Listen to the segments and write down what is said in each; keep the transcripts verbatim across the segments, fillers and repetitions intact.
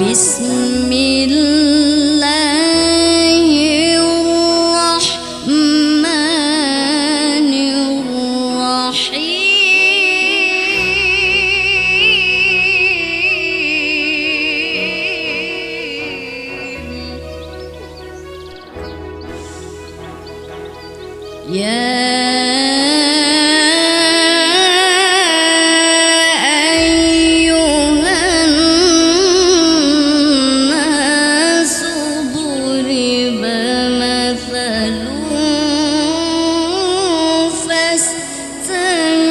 Bismillahirrahmanirrahim. يا أيها الناس ضرب مثل فاستمعوا.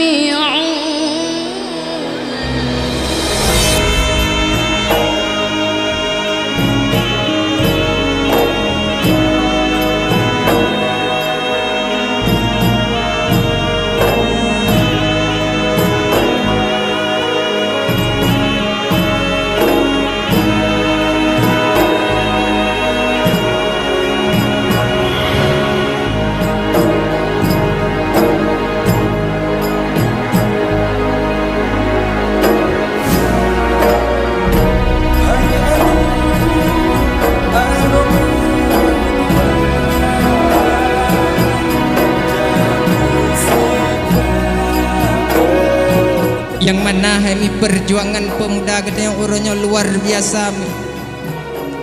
Nyang mana hai mi, perjuangan pemuda geutanyoe uroe nyoe luar biasa mi.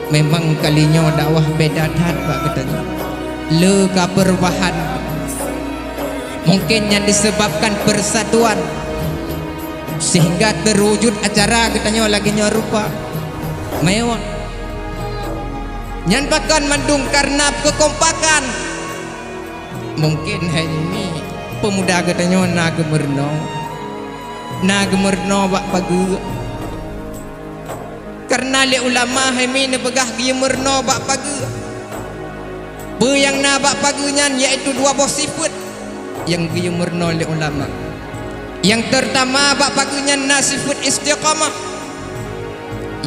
Memang kali nyoe dakwah beda that bak geutanyoe. Le ka perubahan. Mungkin nyan disebabkan persatuan, sehingga terwujud acara geutanyoe lagée nyoe rupa. Mewah. Nyan pakon mandum karena kekompakan. Mungkin hai nyoe pemuda geutanyoe na geumeurunoe, na geumeurunoe bak pageue. Karena lé ulama hai mi neupeugah geuyue meurunoe bak pageue. Peue nyang na bak pageue nyan, yaitu dua boh sifeuet nyang geuyue meurunoe lé ulama. Nyang pertama bak pageue nyan na sifeuet istiqamah.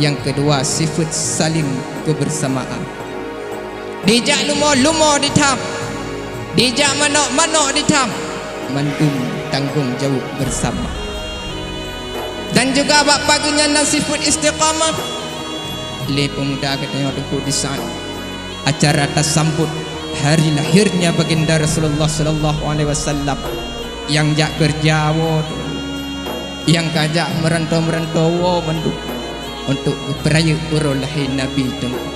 Nyang keudua sifeuet saling kebersamaan. Dijak lumo-lumo ditam, dijak manok-manok ditam, mandum tanggong jaweueb bersama. Dan juga bak pageue nyan na sifeuet istiqamah. Lé pemuda geutanyoe teungku di saat acara tasambot hari lahirnya Baginda Rasulullah sallallahu alaihi wasallam, nyang jak keureuja woe, nyang ka jak meuranto-meuranto woe mandum untuk geupeurayeuk uroe lahé Nabi teungku.